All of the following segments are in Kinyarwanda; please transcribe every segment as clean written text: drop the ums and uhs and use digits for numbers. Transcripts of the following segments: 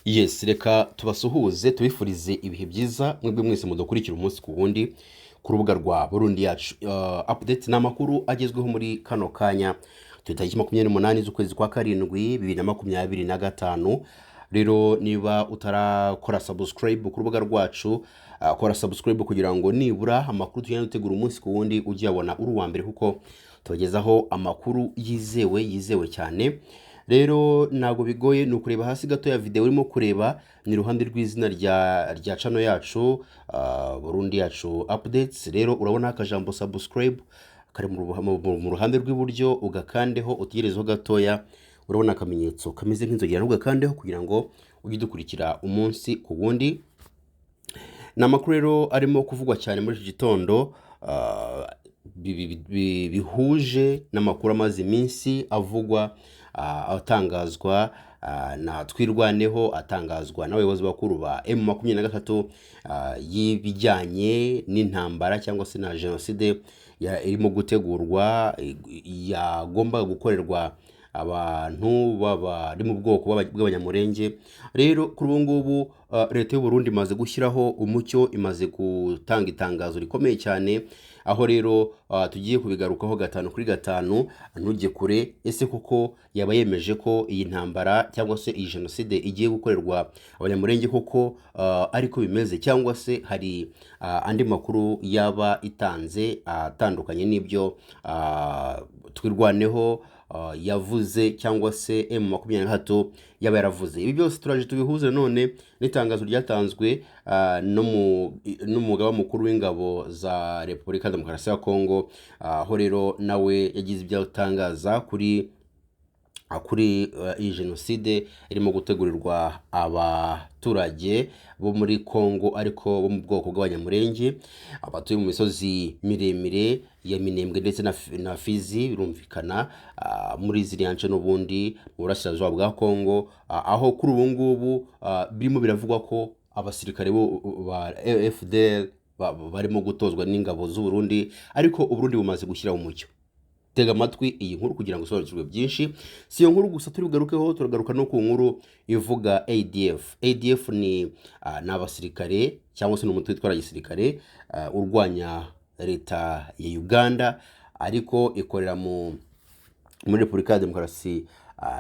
Yes, reka tubasuhuze, tubifurize ibihe byiza mwebwe mwese mudukurikira umunsi ku wundi ku rubuga rwa Burundi Yacu Update. Ni amakuru agezweho muri kano kanya, turi tariki 28 z'ukwezi kwa karindwi 2025. Rero niba utarakora subscribe ku rubuga rwacu, kora subscribe kugira ngo nibura amakuru tugenda dutegura umunsi ku wundi ujye uyabona uri uwa mbere, kuko tubagezaho amakuru yizewe, yizewe cyane. Rero ntabwo bigoye, ni ukureba hasi gato ya video urimo kureba, ni iruhande rw'izina rya channel yacu, Burundi Yacu Updates. Rero urabona akajambo subscribe kari mu ruhande rw'iburyo, ugakandeho, utegerezeho gatoya, urabona akamenyetso kameze nk'inzogera, ugakandeho kugira ngo ujye udukurikira umunsi ku wundi. Ni amakuru rero arimo kuvugwa cyane muri iki gitondo, bihuje n'amakuru amaze iminsi avugwa, atangazwa na Twirwaneho, atangazwa n'abayobozi bakuru ba M23, y'ibijyanye n'intambara cyangwa se na jenoside irimo gutegurwa, yagombaga gukorerwa abantu bari mu bwoko bw'Abanyamurenge. Rero kuri ubu ngubu, leta y'u Burundi imaze gushyiraho umucyo, imaze gutanga itangazo rikomeye cyane, aho rero tugiye kubigarukaho gatanu kuri gatanu. Ntujye kure. Ese koko yaba yemeje ko iyi ntambara cyangwa se iyi jenoside igiye gukorerwa Abanyamurenge koko ariko bimeze, cyangwa se hari andi makuru yaba itanze atandukanye n'ibyo Twirwaneho yavuze cyangwa se M23 yaba yaravuze? Ibi byose turaje tubihuze none n'itangazo ryatanzwe n'umugaba mukuru w'ingabo za Repubulika ya Demokarasi ya Kongo, aho rero nawe yagize ibyo atangaza kuri iyi jenoside irimo gutegurirwa abaturage bo muri Kongo, ariko bo mu bwoko bw'Abanyamurenge abatuye mu misozi miremire ya Minembwe ndetse na Fizi, birumvikana muri ziriya nce n'ubundi mu burasirazuba bwa Kongo, aho kuri ubu ngubu birimo biravugwa ko abasirikare bo ba FDL barimo gutozwa n'ingabo z'u Burundi, ariko u Burundi bumaze gushyira umucyo. Tega amatwi iyi nkuru kugira ngo usobanukirwe byinshi. Si iyo nkuru gusa turi bugarukeho, turagaruka no ku nkuru ivuga ADF. ADF ni abasirikare cyangwa se ni umutwe witwara gisirikare urwanya leta ya Uganda, ariko ikorera muri Repubulika ya Demokarasi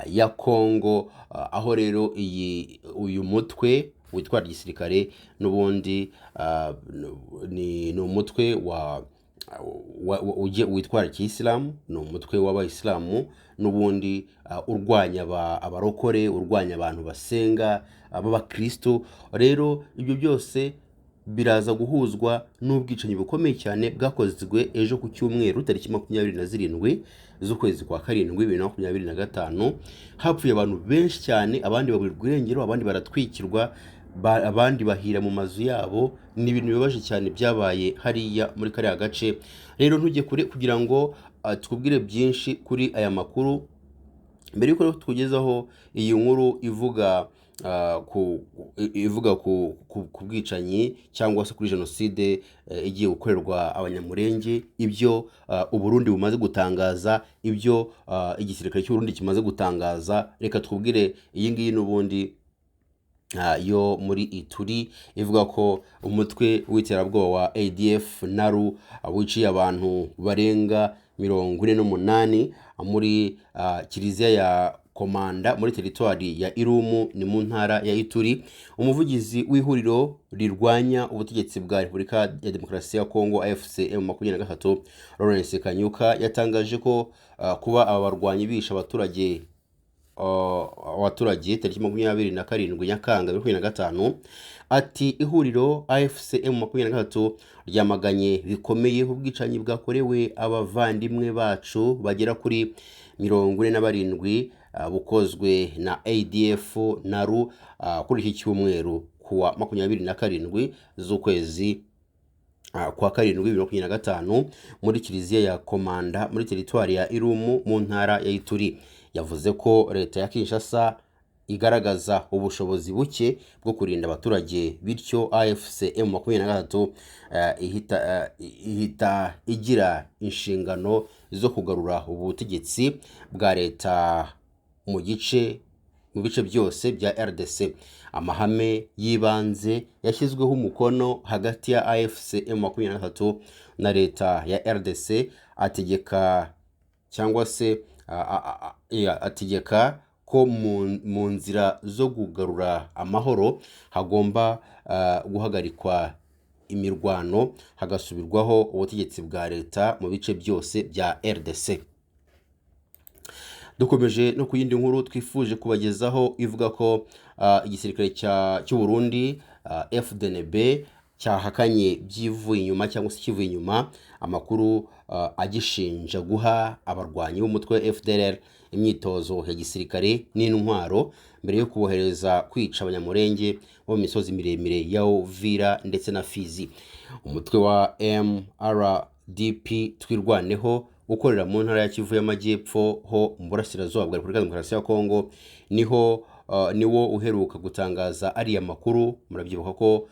ya Kongo, aho rero uyu mutwe witwara gisirikare n'ubundi ni umutwe witwara kiyisilamu, ni umutwe w'Abayisilamu n'ubundi urwanya abarokore, urwanya abantu basenga b'Abakristo. Rero ibyo byose biraza guhuzwa n'ubwicanyi bukomeye cyane bwakozwe ejo ku cyumweru, tariki 27 z'ukwezi kwa karindwi 2025. Hapfuye abantu benshi cyane, abandi baburirwa irengero, abandi baratwikirwa, abandi bahira mu mazu yabo. Ni ibintu bibabaje cyane byabaye hariya muri kariya gace. Rero ntujye kure kugira ngo twubwire byinshi kuri aya makuru. Mbere y'uko rero tukugezaho iyi nkuru ivuga ku bwicanyi cyangwa se kuri jenoside igiye gukorerwa Abanyamurenge, ibyo Uburundi bumaze gutangaza, ibyo igisirikare cy'u Burundi kimaze gutangaza, reka twubwire iyi ngiyi n'ubundi yo muri Ituri, ivuga ko umutwe w'iterabwoba wa ADF NALU wiciye abantu barenga 48 muri kiliziya ya Komanda muri teritwari ya Irumu, ni mu ntara ya Ituri. Umuvugizi w'ihuriro rirwanya ubutegetsi bwa Repubulika ya Demokarasi ya Kongo, AFC M23, Lawrence Kanyuka, yatangaje ko kuba aba barwanyi bishe abaturage tariki 27 Nyakanga 2025. Ati: "Ihuriro AFC M23 ryamaganye bikomeye ubwicanyi bwakorewe abavandimwe bacu bagera kuri 47, bukozwe na ADF NALU kuri iki cyumweru kuwa 27 z'ukwezi kwa karindwi 2025 muri kiliziya ya Komanda muri teritwari ya Irumu mu ntara ya Ituri." Yavuze ko leta ya Kinshasa igaragaza ubushobozi buke bwo kurinda abaturage, bityo AFC M23 ihita igira inshingano zo kugarura ubutegetsi bwa leta mu gice. mu bice byose bya RDC. Amahame y'ibanze yashyizweho umukono hagati ya AFC M23 na leta ya RDC ategeka cyangwa se ategeka ko mu nzira zo kugarura amahoro hagomba guhagarikwa imirwano, hagasubirwaho ubutegetsi bwa leta mu bice byose bya RDC. Dukomeje no ku yindi nkuru twifuje kubagezaho ivuga ko igisirikare cy'u Burundi FDNB cyahakanye byivuye inyuma cyangwa se kivuye inyuma amakuru agishinja guha abarwanyi b'umutwe wa FDLR imyitozo ya gisirikare n'intwaro mbere yo kubohereza kwica abanyamurenge bo mu misozi miremire ya Uvira ndetse na Fizi. Umutwe wa MRDP Twirwaneho ukorera mu ntara ya Kivu y'Amajyepfo ho mu burasirazuba bwa Repubulika ya Demokarasi ya Kongo niho niwo uheruka gutangaza ariya makuru. Murabyibuka ko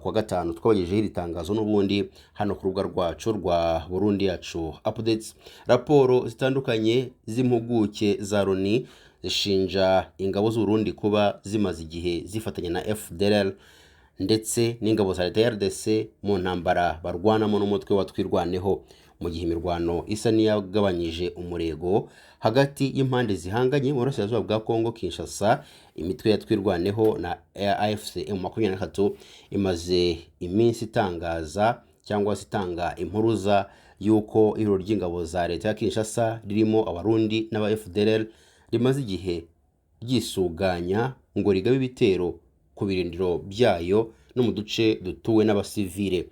kuwa gatanu twabagejejeho iri tangazo n'ubundi hano ku rubuga rwacu rwa Burundi Yacu Updates. Raporo zitandukanye z'impuguke za Loni zishinja ingabo z'u Burundi kuba zimaze igihe zifatanya na FDLR ndetse n'ingabo za leta ya RDC mu ntambara barwanamo n'umutwe wa Twirwaneho, mu gihe imirwano isa n'iyagabanyije umurego hagati y'impande zihanganye mu burasirazuba bwa Kongo Kinshasa. Imitwe ya Twirwaneho na AFC M23 imaze iminsi itangaza cyangwa se itanga impuruza y'uko ihuriro ry'ingabo za leta ya Kinshasa ririmo Abarundi n'aba FDLR rimaze igihe ryisuganya ngo rigabe ibitero ku birindiro byayo no mu duce dutuwe n'abasivile.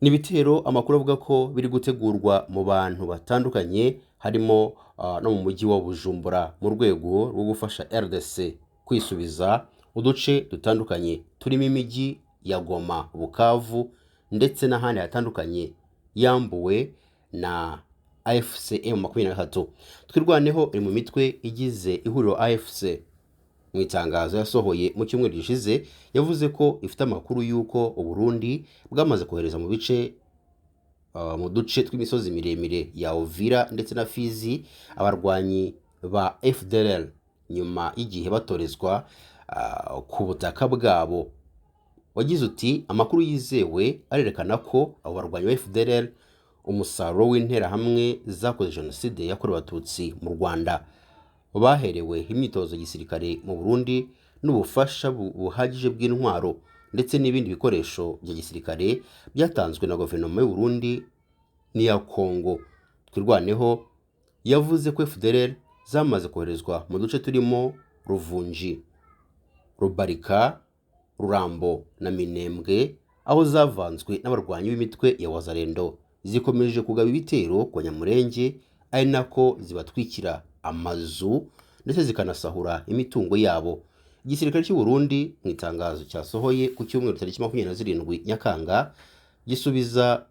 Ni ibitero amakuru avuga ko biri gutegurwa mu bantu batandukanye harimo no mu mujyi wa Bujumbura mu rwego rwo gufasha RDC kwisubiza uduce dutandukanye turimo imijyi ya Goma, Bukavu ndetse n'ahandi hatandukanye yambuwe na AFC M23. Twirwaneho iri mu mitwe igize ihuriro AFC. Mu itangazo yasohoye mu cyumweru gishize yavuze ko ifite amakuru y'uko Uburundi bwamaze kohereza mu bice mu duce tw'imisozi miremire ya Uvira ndetse na Fizi abarwanyi ba FDLR nyuma y'igihe batorezwa ku butaka bwabo. Wagize uti amakuru yizewe arerekana ko abo barwanyi ba FDLR umusaruro w'interahamwe zakoze jenoside yakorewe Abatutsi mu Rwanda baherewe imyitozo ya gisirikare mu Burundi n'ubufasha buhagije bw'intwaro ndetse n'ibindi bikoresho bya gisirikare byatanzwe na guverinoma y'u Burundi n'iya Kongo. Twirwaneho yavuze ko FDLR zamaze koherezwa mu duce turimo Ruvunji, Rubarika, Rurambo na Minembwe, aho zavanzwe n'abarwanyi b'imitwe ya Wazalendo zikomeje kugaba ibitero ku Banyamulenge, ari nako zibatwikira amazu ndetse zikanasahura imitungo yabo. Igisirikare cy'u Burundi mu itangazo cyasohoye ku cyumweru tariki 27 Nyakanga gisubiza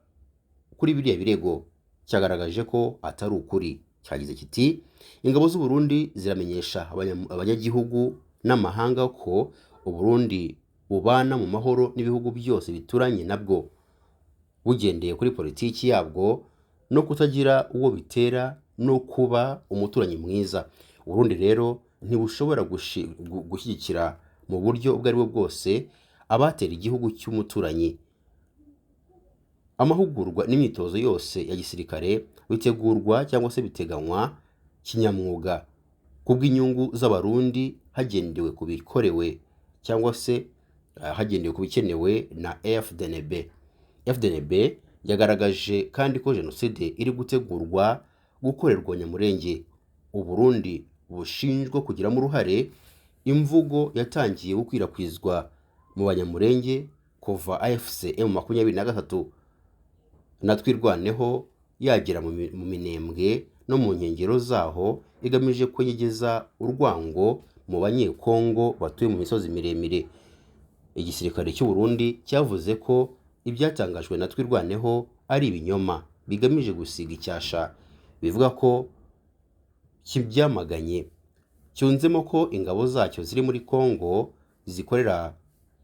kuri biriya birego cyagaragaje ko atari ukuri. Cyagize kiti ingabo z'u Burundi ziramenyesha abanyagihugu n'amahanga ko Uburundi bubana mu mahoro n'ibihugu byose bituranye nabwo, bugendeye kuri politiki yabwo no kutagira uwo bitera no kuba umuturanyi mwiza. Uburundi rero ntibushobora gushyigikira mu buryo ubwo aribwo bwose abatera igihugu cy'umuturanyi. Amahugurwa n'imyitozo yose ya gisirikare bitegurwa cyangwa se biteganywa kinyamwuga kubw'inyungu z'Abarundi hagendewe ku bikorewe cyangwa se hagendewe ku bikenewe na FDNB. FDNB yagaragaje kandi ko jenoside iri gutegurwa gukorerwa Nyamurenge, Uburundi bushinjwa kugiramo uruhare. Imvugo yatangiye gukwirakwizwa mu Banyamurenge kuva AFC M23 na Twirwaneho yagera mu Minembwe no mu nkengero zaho, igamije kwenyegeza urwango mu Banyekongo batuye mu misozi miremire. Igisirikare cy'u Burundi cyavuze ko ibyatangajwe na Twirwaneho ari ibinyoma bigamije gusiga icyasha, bivuga ko kibyamaganye. Cyunzemo ko ingabo zacyo ziri muri Kongo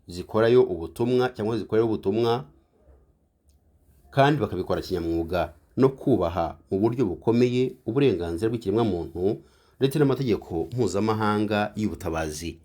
zikorayo ubutumwa cyangwa zikorera ubutumwa kandi bakabikora kinyamwuga no kubaha mu buryo bukomeye uburenganzira bw'ikiremwamuntu ndetse n'amategeko mpuzamahanga y'ubutabazi.